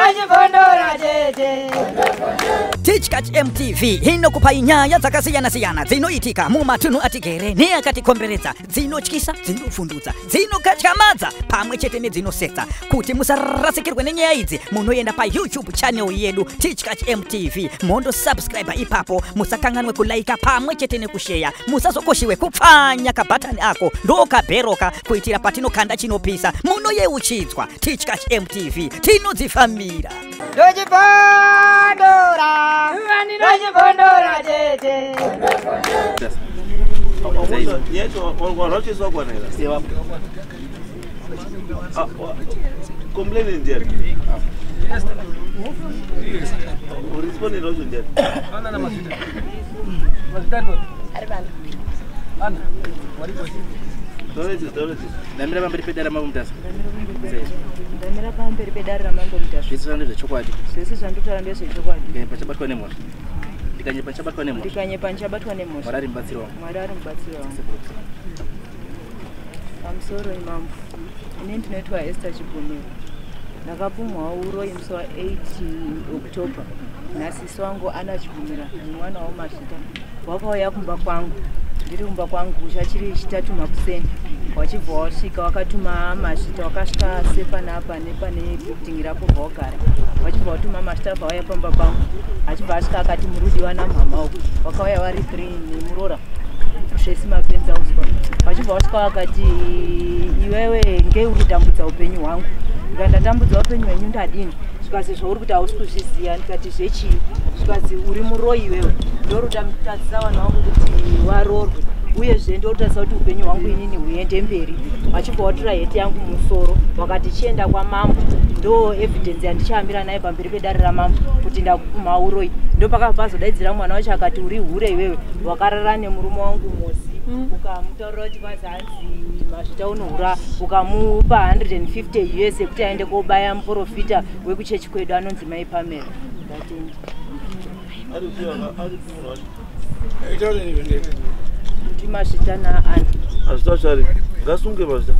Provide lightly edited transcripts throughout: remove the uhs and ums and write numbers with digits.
Ndochibondora chete. Tichkach MTV inokupai nyaya dzakasiyana-siyana dzinoitika mumatunhu atigere neakatikomberedza, dzinotyisa, dzinovhundutsa, dzinokatyamadza pamwe chete nedzinosetsa. Kuti musarasikirwe nenyaya idzi, munoenda paYouTube channel yedu Tichkach MTV, mondosubscribe ipapo. Musakanganwe kulaika pamwe chete nekusheya. Musazokoshiwe kupfanya kabhatani ako ndokabheroka, kuitira patinokanda chinopisa munoyeuchidzwa. Tichkach MTV, tinodzifambira. Ndochibondora. Ndochibondora chete. Complainant ndiani? Respondent wacho ndiani? Ndamira pamberi pedare ramambo Mutasa. Ndamira pamberi pedare ramambo Mutasa. Zvese zvandezvechokwadi. Zvese zvandotaura ndezvechokwadi. Ndikanyepa ndichabatwa nemhosva. Ndikanyepa ndichabatwa nemhosva. Ndikanyepa ndichabatwa nemhosva. Mwari ari mubatsiri wangu. Mwari ari mubatsiri wangu. Pamusoro imambo. Ini ndinoitwa Esther Chibvumiro. Ndakapumhwa uroyi musi wa8 October. Nasisi wangu Ana Chibvumira nemwana waMazvita. Wakauya kumba kwangu. Ndiri kumba kwangu chachiri chitatu makuseni. Wachibva wasvika wakatuma Mazvita, wakasvika sepanapa nepane building rapo pawagara. Wachibva watuma Mazvita vauya pamba pangu. Achibva asvika akati murudiwa namama uku. Wakauya vari 3 nemurora. Zvese mapenzi auswa. Vachibva vasvika vakati iwewe ngeuri kutambudza upenyu hwangu. Ndikati ndatambudza upenyu hwenyu ndadini? Zvikanzi zvauri kuti hausi kuzviziva. Ndikati zvechii? Zvikanzi uri muroyi iwewe. Ndori kutadzisa vanhu vangu kuti varoorwe. Uyezve ndori kutadzisa kuti upenyu hwangu inini huende mberi. Vachibva vatora heti yangu mumusoro vakati chienda kwamambo. Ndo evidence yandichaambira nayo pamberi pedare ramambo kuti ndakupumha uroyi. Ndopakabva pazodaidzira mwana wacho akati uri hure iwewe, wakarara nemurume wangu Mosi. Ukamutaurira kuti kwanzi hanzi Mazvita unohura, ukamupa 150 US yekuti aende kobaya muprofita wekuchechi kwedu anonzi Mai Pamela. Ndatenda. Ndimazvita naAna. Mazvita chari. Ngasunge Mazvita.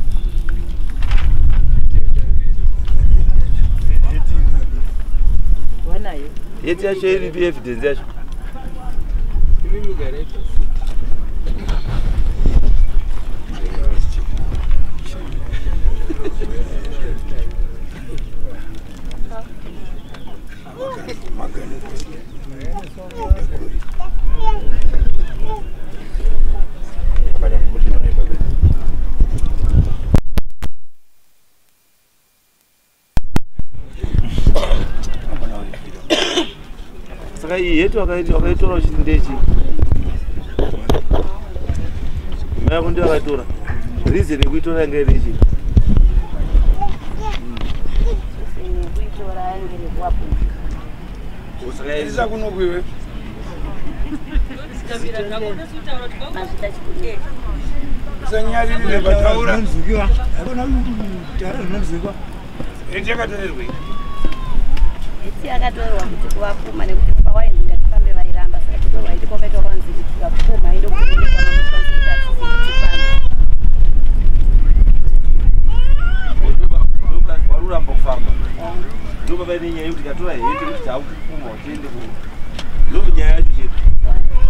Wanayo. Yeti yacho iripi evidence yacho? Saka iyi yeti wakaitora uchiti ndechi? Mai yako ndiyo akaitora. Reason yekuitora yanga iri chii? Yekuitora yanga iri yekuwapumha. Isa kuno kuiwe. Mazvita Chibvumira. Usanyarire pataura. Heti yakatorerwei? Heti yakatorwa kuti kuvapfuma nekuti pawainzi ngatifambe vairamba, saka kutorwa heti kwakaitwa kwanzi kuti vapfuma ende kuonekwa mamwe kwanzi kuti hatisi kuti tifambe. Waruramba kufamba. Ndopa paine nyaya yekuti tikatora heti kuti takupfuma tiende ku. Ndo nyaya yacho chete.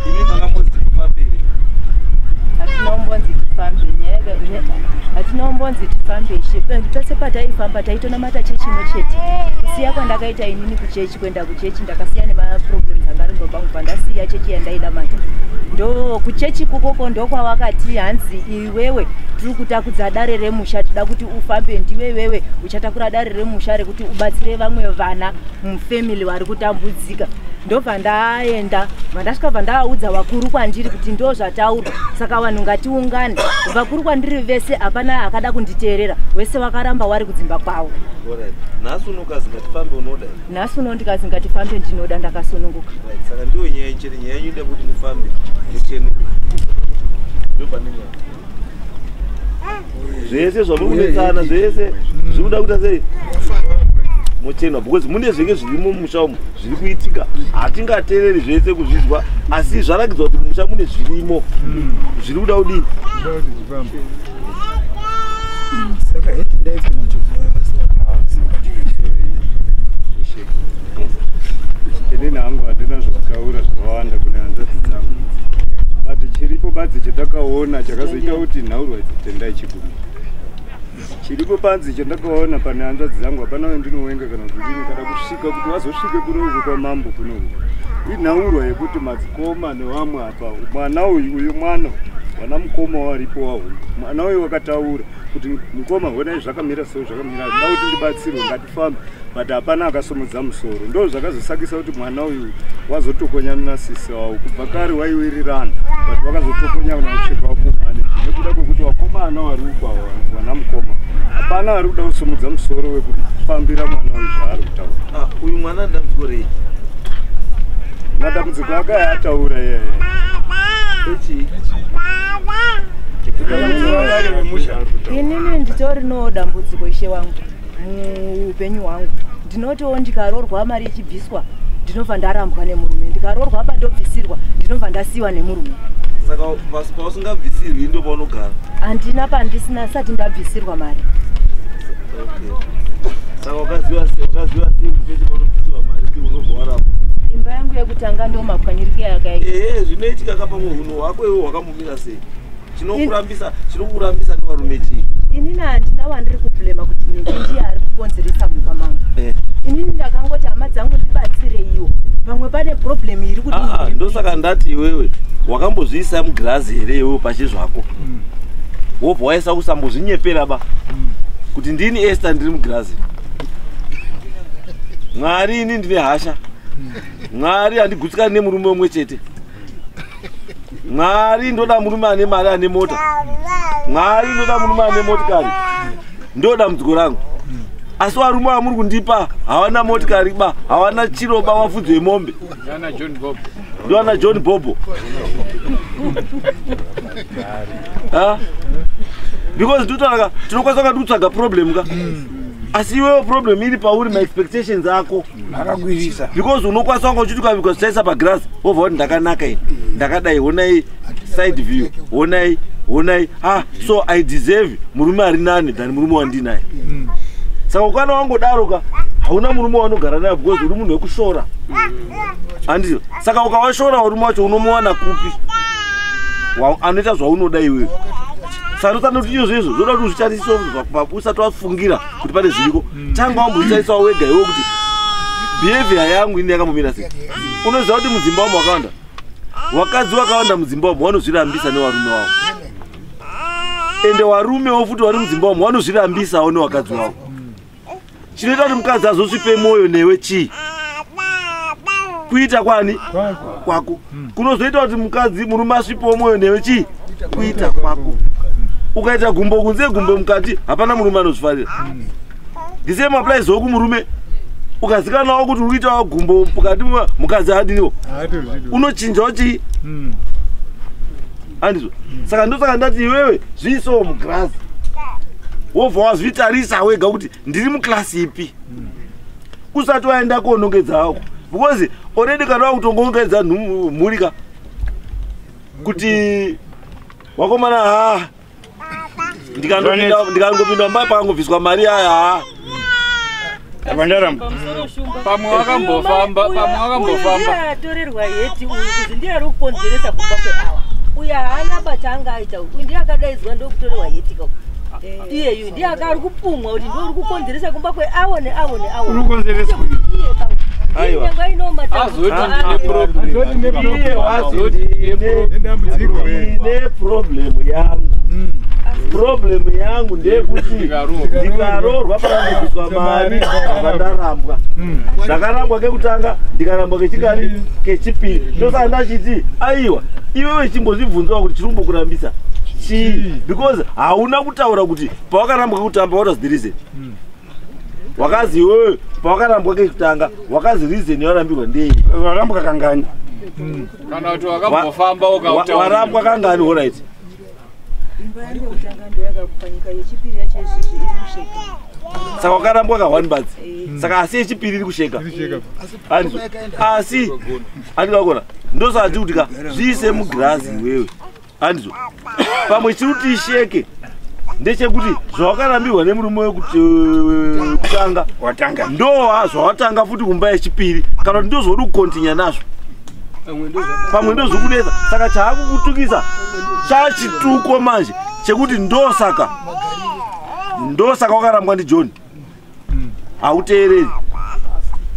Imi makambonzi tifambe here? Hatina kumbonzi tifambe nyaya hatina kumbonzi tifambe ishe. Pese pataifamba taitonamata chechi imwe chete. Kusiya kwandakaita inini kuchechi, kuenda kuchechi ndakasiya nemaproblems anga ari mumba mangu pandasiya chechi yandainamata. Ndo kuchechi kukoko ndokwavakati hanzi iwewe tiri kutakudza dare remusha, tida kuti ufambe ndiwe iwewe uchatakura dare remusha rekuti ubatsire vamwe vana mufamily vari kutambudzika. Ndobva ndaenda, vandasvika bva ndavaudza vakuru kwandiri kuti ndo zvataurwa, saka vanhu ngatiungane. Vakuru kwandiri vese hapana akada kunditeerera, vese vakaramba vari kudzimba kwavo. Alright. Nhasi uno ukazi ngatifambe unoda here? Nhasi uno ndikazi ngatifambe ndinoda, ndakasununguka. Right. Saka ndiyo nyaya chete, nyaya yenyu inoda kuti mufambe muchenuke. Ndo pane nyaya. Zvese zvamuri kunetsana zvese zviri kuda kuita sei? Mochenwa because mune zvenge zvirimo mumusha umu zviri kuitika. Hatingateereri zvese kuzvizwa, asi zvaratidzwa kuti mumusha mune zvirimo zviri kuda kudii? Saka heti Chandakaona chakazoita kuti nhaurwa Tendai Chigumira chiripo panzi chandakaona pane hanzvadzi dzangu, hapana wendinowenga kana kudini kana kusvika kuti vazosvike kunoku kwamambo kunoku. Inhaurwa yekuti madzikoma nevamwe apa, mwana uyu, uyu mwana wana mukoma waripo wahumba, mwana uyu wakataura kuti mukoma, honai zvakamira so, zvakamira, nda kuti ndibatsirwe, ngatifambe, but hapana akasomodza musoro. Ndo zvakazosakisa kuti mwana uyu wazotokonyana nasisi wavo. Kubva kare waiwirirana, but wakazotokonyana kusvika wakumhane nekuda kwekuti vakomana vari uko, wana mukoma, hapana vari kuda kusumudza musoro wekufambira mwana uyu zvaari kutaura. Ah, uyu mwana dambudziko rei? Madambudziko ake ayataura iyeye. Echii? Inini nditorinowo dambudziko, ishe wangu, muupenyu hwangu. Ndinotiwo ndikarorwa, mari ichibviswa, ndinobva ndarambwa nemurume. Ndikarorwa apa ndobvisirwa, ndinobva ndasiyiwa nemurume. Saka pausingabvisirwi ndo paunogara? Handina pandisina sati ndabvisirwa mari. Okay. Saka wakaziva sei kuti pese paunobvisirwa mari ndi unobva waramba? Imba yangu yekutanga ndo mapwanyirike yakaita. Ehe, zvinoitika kapamwe unhu hwako iwe hwakambomira sei? Chinokurambisa nevarume chii? Inini handina wandiri kublema kuti nhingi ndiye ari kukonzeresa mumba mangu. Inini ndakangoti hama dzangu ndibatsireiwo, pamwe pane problem iri kuti Ah, ndosaka ndati iwewe wakambozviisa mugirazi here iwewe pachizvako, wobva waisa kusambozvinyepera ba kuti ndini Esther, ndiri mugirazi. Mwari, ini ndine hasha. Mwari, handigutsikani nemurume umwe chete. Mwari, ndoda murume ane mari, ane mota. Mwari, ndoda murume ane motikari, ndo dambudziko rangu. Asi varume vamuri kundipa havana motikari ba, havana chiro ba, vafudzi vemombe. Yana John Bob. Ndoana John Bobo. Ha? Because totaura, tinokwanisa kati kutsvaga problem ka, asi iwewo problem iri pauri, maexpectations ako. Akakwirisa. Because unokwanisa wanga uchiti ukabikwa zvichaisa pagirazi, wobva kuti ndakanaka ini, ndakadai, honai side view, honai, honai. Ah, so I deserve murume ari nani than murume wandinaye. Saka ukana wangodaro ka, hauna murume waunogara naye because uri munhu wekushora, handizvo? Saka ukawashora varume wacho, unomuwana kupi anoita zvaunoda iwewe? Saka ndosana kuti izvozvo izvo zvoda kuti uzvitarisewo usati wafungira kuti pane zviriko. Tanga wambozvitarisawo wega iwe kuti behavior yangu ini yakambomira sei. Unoziva kuti mudzimba umu wakawanda vakadzi vakawanda, mudzimba umu vanozvirambisa nevarume vavo, ende varumewo futi vari mudzimba umu vanozvirambisawo nevakadzi vavo. Chinoita kuti mukadzi azosvipe mwoyo newe chii? Kuita kwani kwako. Kunozoita kuti mukadzi, murume asvipewo mwoyo newe chii? Kuita kwako. Ukaita gumbo kunze, gumbo mukati, hapana murume anozvifarira. The same applies wo kumurume. Ukazikanawo kuti uri kuitawo gumbo mukati, mukadzi adiniwo, unochinjawo chii, handizvo? Saka ndosaka ndati iwewe zviisewo mugirazi, wobva wazvitarisa wega kuti ndiri muklasi ipi, usati waenda kuonongedza wako, because already kana wakutongoongedza mhuri ka, kuti wakomana, ha, ndikangopinda mumba pakangobviswa mari aya, ha. Vandaramba. Pamwe wakambofamba, pamwe wakambofamba. Atorerwa heti uyu kuti ndiye ari kukonzeresa kumba kweawa. Uyu haana bachaanga aita, uyu ndiye akadaidzwa ndokutorerwa heti ka. Iyeyu ndiye akari kupumwa kuti ndo uri kukonzeresa kumba kweawo neawo neawo. Uri kukonzeresa. Iye pa Aiwa. nyange aino Azoti ndine problem. Iye wazoti ndine problem yangu. Problem yangu ndeyekuti ndikaroorwa pakangobviswa mari, ndarambwa. Ndakarambwa kekutanga, ndikarambwa kechikari, kechipiri. Ndosaka ndachiti aiwa, iwewe chimbozvibvunzawo kuti chiri kumbokurambisa chii, because hauna kutaura kuti pawakarambwa kekutamba, what was the reason? Wakazi iwewe pawakarambwa kekutanga, wakazi reason yawarambirwa ndei? Warambwa kangani? Kana kuti wakambofamba ukautaura. Warambwa kangani? Alright. Imba yangu yekutanga ndo yakapwanyika, yechipiri yacho izvizvi iri kusheka. Saka wakarambwa ka one badzi, saka asi yechipiri iri kusheka. Handizvo? Asi handikakona, ndosaka ndiri kuti ka, zviise mugirazi iwewe, handizvo? Pamwe chiri kuti isheke ndechekuti zvawakarambirwa nemurume wekutanga Watanga. ndo zvawatanga futi kumba yechipiri, kana kuti ndozvauri kukontinya nazvo. Pamwe ndozvikunetsa. Saka chaakukutukisa chachituko manje chekuti ndosaka wakarambwa ndi John. Hauteereri.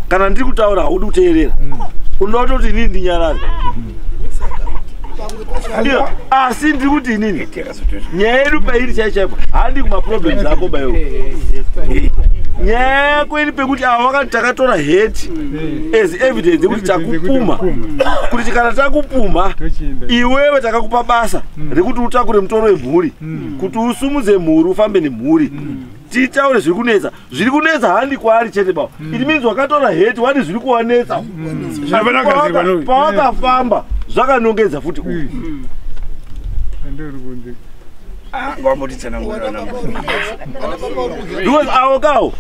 Kana ndiri kutaura haudi kuteerera. Unoda kutoti inini ndinyarare. Asi ndiri kuti inini nyaya yedu pairi chaichaipo handi kumaproblems ako bayo. Nyaya yako iri pekuti ava vakati takatora heti as evidence yekuti takupuma. Kuti kana takupuma iwewe takakupa basa rekuti utakure mutoro wemhuri, kuti usumudze mhuri ufambe nemhuri. Titaure zviri kunetsa. Zviri kunetsa handi kwaari chete bawo. It means wakatora heti wani zviri kuwanetsa. Pawakafamba zvakanongedza futi uyu. Because avo kawo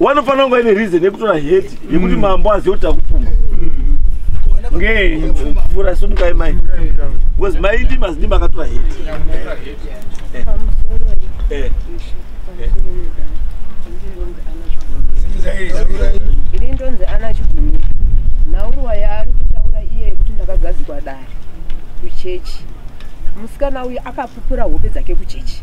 wanofanira kunge aine reason yekutora heti yekuti mambo azive kuti takupfuma. Pfura sumukai mai. Because mai ndima zindima akatora heti. Ini ndonzi Ana Chigumira. Nhaurwa yaari kutaura iye yekuti ndakagadzikwa dare kuchechi. Musikana uyu akapupura hope dzake kuchechi.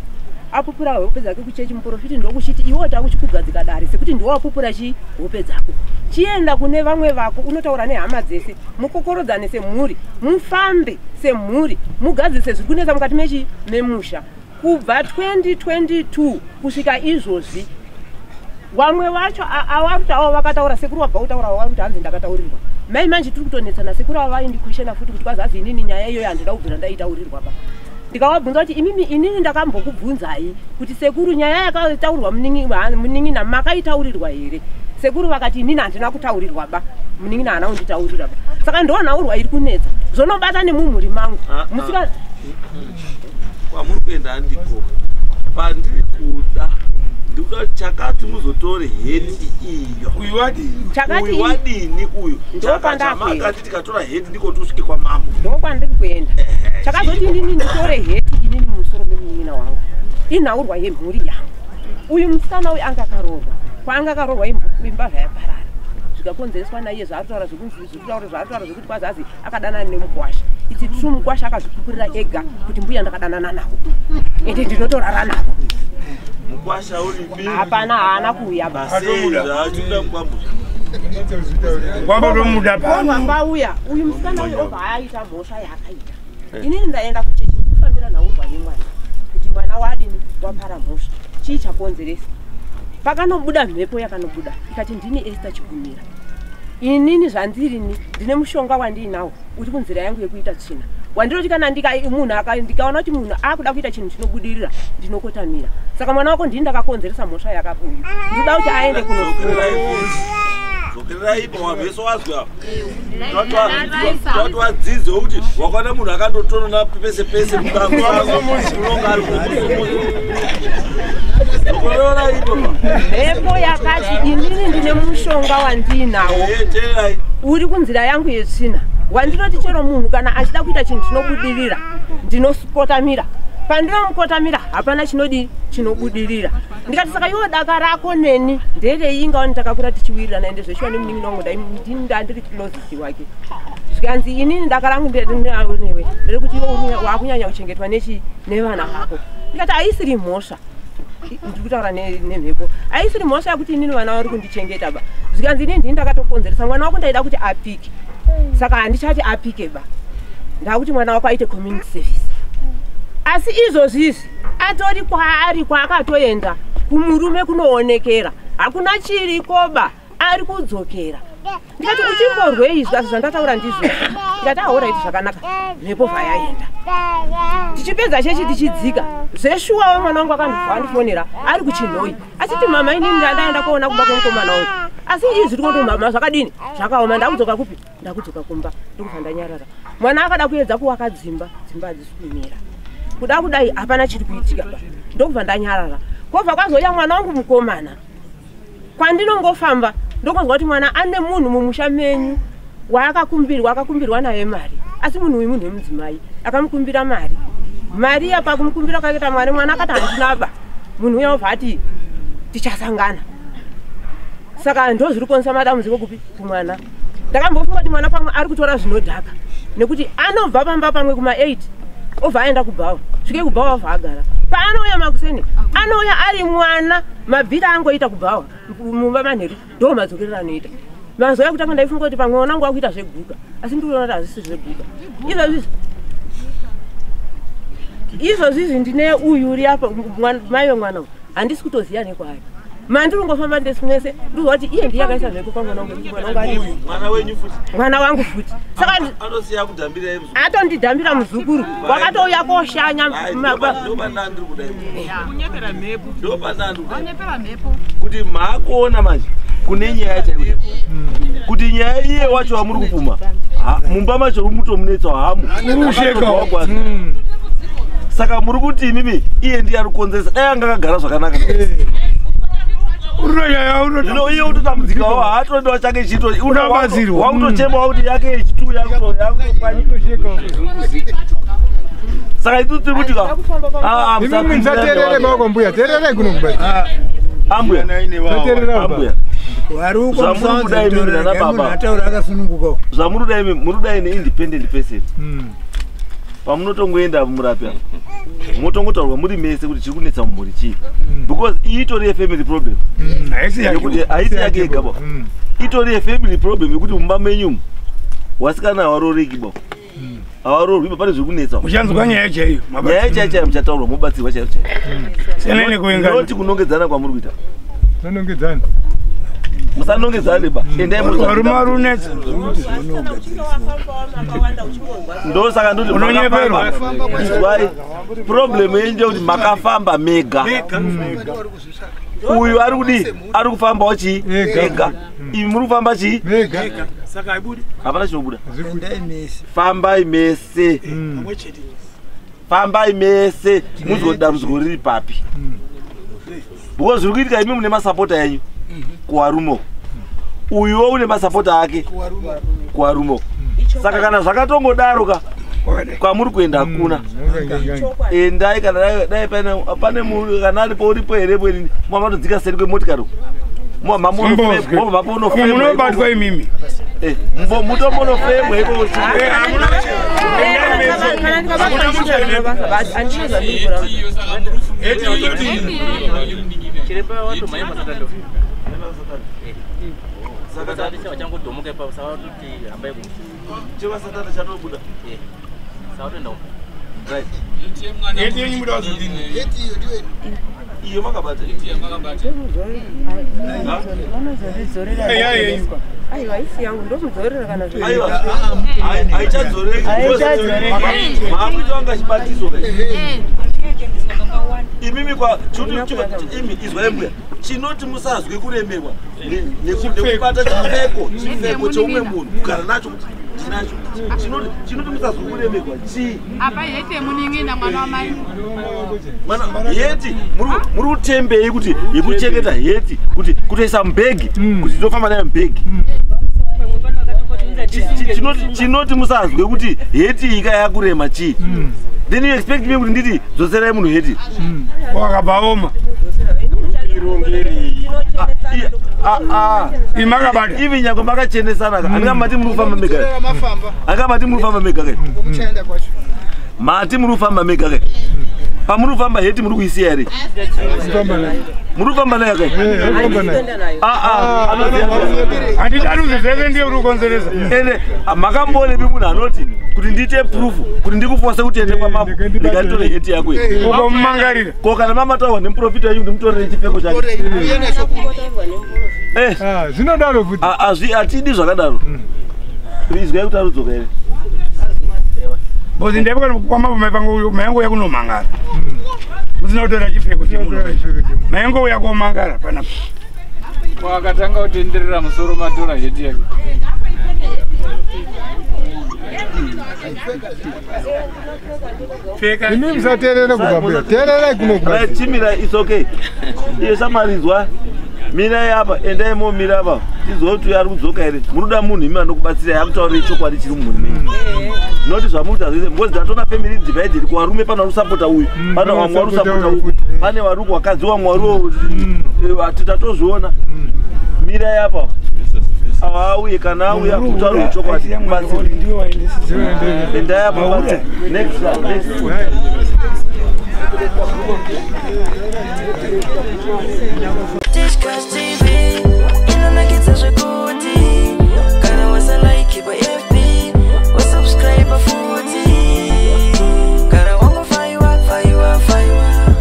Apupura hope dzake kuchechi, muprofiti ndokuchiti iwe takuchikugadzika dare sekuti ndiwe wapupura chi hope dzako. Chienda kune vamwe vako unotaura nehama dzese, mukokorodzane semhuri, mufambe semhuri, mugadzise zviri kunetsa mukati mechi memusha. Kubva 2022 kusvika izvozvi vamwe vacho avari avo vakataura sekuru wabva kutaura wavari kuti hanzi ndakataurirwa. Mai manje tiri kutonetsana sekuru avo vaindikweshena futi kuti kwazi inini nyaya iyoyo handida kubvira ndaitaurirwa pa. Ndikavabvunza kuti imimi inini ndakambokubvunzai kuti sekuru nyaya yakataurwa munin'ina makaitaurirwa here? Sekuru vakati inini handina kutaurirwa ba, munin'ina haana kunditaurira ba. Saka ndonhaurwa iri kunetsa zvonobata nemumhuri mangu. Musika kwamuri kuenda handiko pandiri kuda ndikuda chakati muzotore heti iyo. Uyu wadini uyu? Chakati tikatora heti ndiko tusvike kwamambo. Ndokwandiri kuenda. Chakazoti inini nditore heti inini mumusoro memunin'ina wangu. Inhaurwa yemhuri yangu. Uyu musikana uyu anga akaroorwa. Kwaanga akaroorwa imba zvayaparara. Zvikakonzereswa naiye zvaaritaura zvekuti kwazi akadanana nemukwasha. It's true mukwasha akazvipupurira ega kuti mbuya ndakadanana navo. Ende ndinotorara navo. Mukwasha uri bini. Hapana haana kuuya basa. Kwamba uya uyu musikana uyu obva aita mhosva yaakaita. Inini ndaenda kuchechi kufambira nhaurwa yemwana kuti mwana wadini wapara mhosva. Chii chakonzeresa? Pakanobuda mhepo yakanobuda ikati ndini Esther Chigumira. Inini zvandirini ndine mushonga wandiinawo uri kunzira yangu yekuita tsvina. Wandinoti kana ndikaona kuti munhu akuda kuita chinhu chinobudirira ndinokotamira. Saka mwana wako ndini ndakakonzeresa mhosva yakabuya. Ndinoda kuti aende kunofunga. Dzokererai ipo vanhu vese wazwa. Toti wadzidze kuti wakaona munhu akandotonona pese pese mukango ari kumusumuzi. Mhepo yakati inini ndine mushonga wandiinawo uri kunzira yangu yetsvina. Wandinoti chero munhu kana achida kuita chinhu chinobudirira ndinokotamira. Pandinomukotamira hapana chinodi chinobudirira. Ndikati saka iwe daka rako neni nderei ingaoni takakura tichiwirirana ende zveshuwa nemunin'ina wangu ndini ndandiri closest wake. Zvikanzi inini daka rangu newe nderekuti iwe wakunyanya kuchengetwa nevana vako. Ndikati haisiri mhosva. Ndiri kutaura nemhepo. Haisiri mhosva yekuti inini vana vari kundichengeta ba. Zvikanzi inini ndini ndakatokonzeresa mwana wako ndaida kuti apike. Saka handichati apike ba. Ndakuti mwana wako aite community service. Asi izvozvi izvi atori kwaari kwaakatoenda kumurume kunoonekera. Hakuna chirikoba ari kudzokera. Ndikati uchimborwei izvi asi zvandataura ndizvo. Ndikati ahoraiti zvakanaka. Mhepo bva yaenda. Tichipedza chechi tichidzika. Zveshuwawo mwana wangu akandifonera ari kuchinhoi. Achiti mama inini ndaenda kuona kumba kwemukomana wangu. Asi izvi tiri kundo mama zvakadini? Zvakaoma ndakudzoka kupi? Ndakudzoka kumba. Ndikubva ndanyarara. Mwana akada kuedza kuwaka dzimba, dzimba hadzisi kumira. Kuda kudai hapana chiri kuitika pa. Ndokubva ndanyarara. Kobva kwazouya mwana wangu mukomana. Kwandinongofamba ndokunzwa kuti mwana ane munhu mumusha menyu waakakumbirwa akakumbirwa naye mari. Asi munhu uyu munhu wemudzimai akamukumbira mari. Mari apa kumukumbira kwakaita mari mwana akati handina ba. Munhu uya obva ati tichasangana. Saka ndozviri kukonzesa madambudziko kupi kumwana. Ndakambofunga kuti mwana pamwe ari kutora zvinodhaka nekuti anobva pamba pamwe kuma 8 obva aenda kubhawa, svike kubhawa obva agara. Paanouya makuseni anouya ari mwana, mabvira angoita kubhawa mumba manheru ndo madzokerero anoita. Mazuva ekutanga ndaifunga kuti pamwe mwana wangu akuita zveguka, asi ndikuona kuti hazvisi zveguka. Izvozvizvi ndine uyu uri apa mai vemwana uyu, handisi kutoziya nekwaari. Mandiri kungofamba ndesi mese ndikuziva kuti iye ndiye akaisa mhepo pamwana wangu, mwana wangu mwana wangu futi. Saka anosiya kudhambira muzukuru, atondidhambira muzukuru wakatouya koshanya kuti maakuona manje kune nyaya chaiyo kuti nyaya iye wacho wamuri kupuma mumba macho mutomunetsa hamu. Saka muri kuti imimi iye ndiye ari kukonzeresa, dai anga akagara zvakanaka. Zvino iye utotambudzikawo haatoendawo chake chito wakutochemawo kuti yake yechitu yakutopwanya. Saka itusu tiri kuti imimi musateerere maoko mbuya, teererai kuno kubatsira. Ambuya, ambuya, zvamuri kudai imimi nana baba, zvamuri kudai imimi muri kudai neindependent person. Pamunotongoenda murapi apa motongotaurwa muri mese kuti chiri kunetsa mumhuri chii, because iyi itori yefamily problem. Yekuti haisi yake yega ba, itori yefamily problem yekuti mumba menyu wasikana havaroreki ba, havarorwi pane zviri kunetsa. Muchanzwa nyaya chaiyo, nyaya chaiyo chaiyo muchataurwa mobatsirwa chaiyo chaiyo, noti kunongedzana kwamuri kuita. Nonongedzana, musanongedzane ba, endai muarunetsa. Ndosaka ndoti unonyeperwa. Izwai problem yenyu ndeyekuti makafamba mega. Uyu ari kudii? Ari kufambawo chii? Ega. Imi muri kufamba chii? Mega. Hapana chinobuda. Fambai mese. Fambai mese muzwe kuti dambudziko riri papi. Because zviri kuitika imi mune masapota enyu kuvarume, uyuwo une masapota ake kuvarume. Saka kana zvakatongodaro ka kwamuri kuenda hakuna. Endai kana dai pane kana aripo uripo here bwenini mamatodzika seri kwemotikari munobatwa imimi mutombonofemwa ikoko. Chiremba watomhanya pasatando. Saka vachangodhomoka ipapo, saka vatoti hambai kumba. Chevasatana chatobuda. Saka vatoenda kumba. Right. Heti yenyu muda wazodini? Iyo makabata. Vanozondidzorera. Aiwa isi yangu ndomudzorera kana zvo. Aiwa. Haichadzoreki. Maakuita wanga chibatiso. Imimi kwa imi izwai mbuya, chinoti musazwe kuremerwa nekubata chipfeko cheumwe munhu kugara nacho kuti ndinacho, chinoti musazwe kuremerwa chii? Apa yete munin'ina mwana wamai heti muri kutembei kuti yekuchengeta heti kuti kutoisa mubhegi kuti tinofamba nayo mubhegi. Chinoti musazwe kuti heti iyi yakurema chii? Then you expect me kuti nditi dzoserai munhu heti? Wakabaoma. Imakabata. Ivi nyango makachenesana ka. Andingamati muri kufamba mega. Angamati muri kufamba mega ke. Mati muri kufamba mega ke. Pamuri kufamba heti muri kuisiya here? Muri kufamba nayo ke? Handiti zvese ndiye uri kukonzeresa. Ende makambonepi munhu anoti kuti ndiite proof kuti ndikufose kuti ende kwamambo ndikatore heti yako iyi. Ukomumangarira. Ko kana mamataurwa nemuprofita wenyu kuti mutorere chipfeko chake. Zvinodaro futi. Hatidi zvakadaro. Izwai kuti arudzoka here? Bozi ndepwa kwamambo maingouya kunomangara. Musina kutora chipfeko chemunhu. Maingouya komangara panapa. Wakatanga kutenderera musoro matora heti yake. Imi musateerere kubva mbuya, teererai kuno kubatsira. Chimira, it's okay. Iye samarinzwa, mirai apa, endai momira apa. Tizwe kuti ari kudzoka here. Munoda munhu imi anokubatsirai akutaurire chokwadi chiri mumhuri menyu. Noti zvamuita zvese because ndatona family divided kuvarume pane vari kusapota uyu, pane vamwe vari kusapota uyu, pane vari vakadzi vamwe vari tatozviona. Mirai apa. Ava auye, kana auya kutaura chokwadi, batsira. Endai apo, batsira. Next, next. Tichkach.